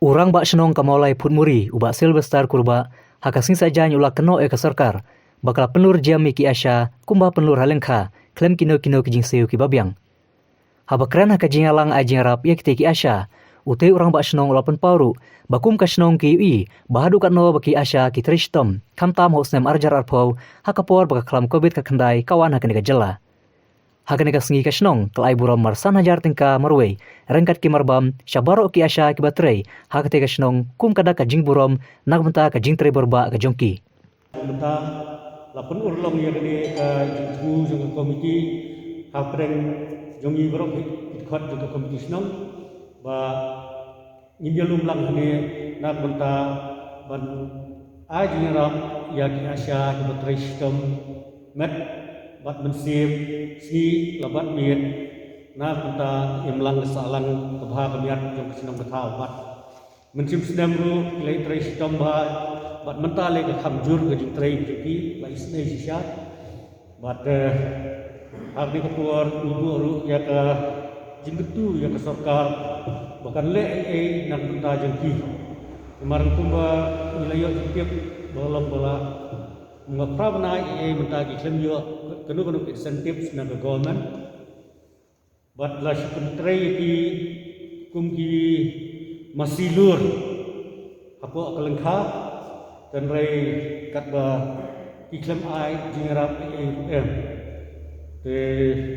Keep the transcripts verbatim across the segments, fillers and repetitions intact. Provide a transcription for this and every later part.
U Rangbah Shnong ka Mawlai Phutmuri, u Bah Sylvester Kurbah, ha ka sngi Saitjaiñ u la kynnoh ïa ka sorkar ba ka la pynlur jam ïa ki ASHA kumba pynlur ha lyngkha khlem kino kino ki jingsiew kiba biang. Haba kren ha ka jingïalang ai jingïarap ïa kitei ki ASHA, utei u Rangbah Shnong u la pynpaw ruh ba kum ka shnong ki ïohi ba haduh katno ba ki ASHA ki trei shitom, khamtam ha u snem arhajar arphew, ha ka por ba ka khlam Covid khatkhyndai ka wan ha kane ka jylla. Ha kane ka sngi ka shnong ka la ai burom mar san hajar tyngka marwei ryngkat ki marbam sha baroh ki ASHA kiba trei ha katei ka shnong kum ka dak ka jingburom na ka bynta ka jingtrei bor bah ka jong ki. Mynta la pynurlong ïa kane ka jingthmu jong ka komiti hapdeng jong ngi baroh ki dkhot jong ka komiti shnong ba ngin ïalum lang hangne na ka bynta ban ai jingïarap ïa ki ASHA kiba trei shitom met bad mynsiem, sngi la bad miet, na ka bynta im lang sah lang ka bha ka miat jong ka shnong ka thaw bad mynsiem snem ruh ki la trei shitom bha bad mynta lei ka kham jur ka jingtrei jong ki, la isynei shisha. Bad, eh, ha kane ka por ngi buh ruh ïa ka jingkyntu ïa ka sorkar ba kan leh ei ei na ka bynta jong ki. Namar kumba ngi la ïoh jingtip ba long ba la mut phra bnai ei ei mynta ki khlem ïoh kano kano ka incentives na ka government. Bad la shu pyntrei ïa ki kum ki masi lur hapoh ka lyngkha, hynrei katba ki khlem ai jingïarap ei ei ruh em. Te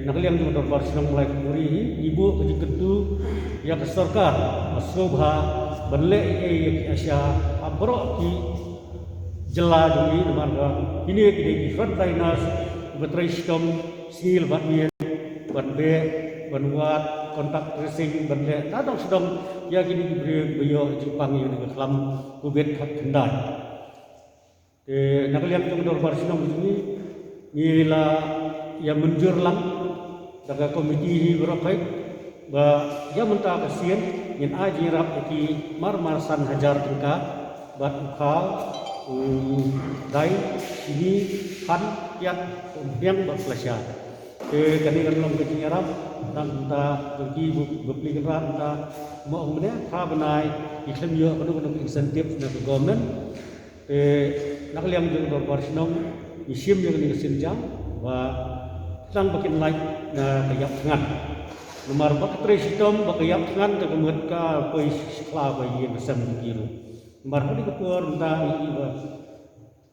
na ka liang jong ka dorbar shnong Mawlai Phutmuri hi ngi buh ka jingkyntu ïa ka sorkar ba sngewbha ban leh ei ei ïa ki ASHA ha baroh ki jylla jong ngi, namar ba kine ki dei ki frontliners kiba trei shitom sngi la bad miet ban beh, ban wad, contact tracing ban leh, na dong sdang ïa kine ki briew ba ïoh jingpang ïa kane ka khlam Covid khatkhyndai. Te na ka liang jong ka dorbar shnong jong ngi, ngi la ïa mynjur lang da ka komiti hi baroh kai ba ïa mynta ka sien ngin ai jingïarap ïa ki mar mar san hajar tyngka bad u khaw, u dai, shini, khan, piat, umphniang bad plasha. Te kane kan long ka jingïarap na ka bynta jong ki ba, ba plie kynrad mynta, mo ong mynne phra bnai ki khlem ïoh kano kano ka incentive na ka government. Te na ka liang jong ka dorbar shnong ngi shim ïa kane ka sienjam ba tang ba kin lait na ka ïap thngan. Namar ba ka trei shitom ba ka ïap thngan te ka mut ka poi shi khlaw ka ïing ka sem jong ki ruh. Namar ha kane ka por mynta ngi i ba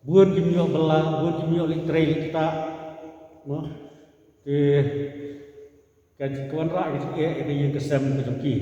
bun kim ïoh bylla, bun kim ïoh leit trei leit ktah. Mo. Te ka jingkyrmen ruh ka jingeh ïa ka ïing ka sem ka jong ki.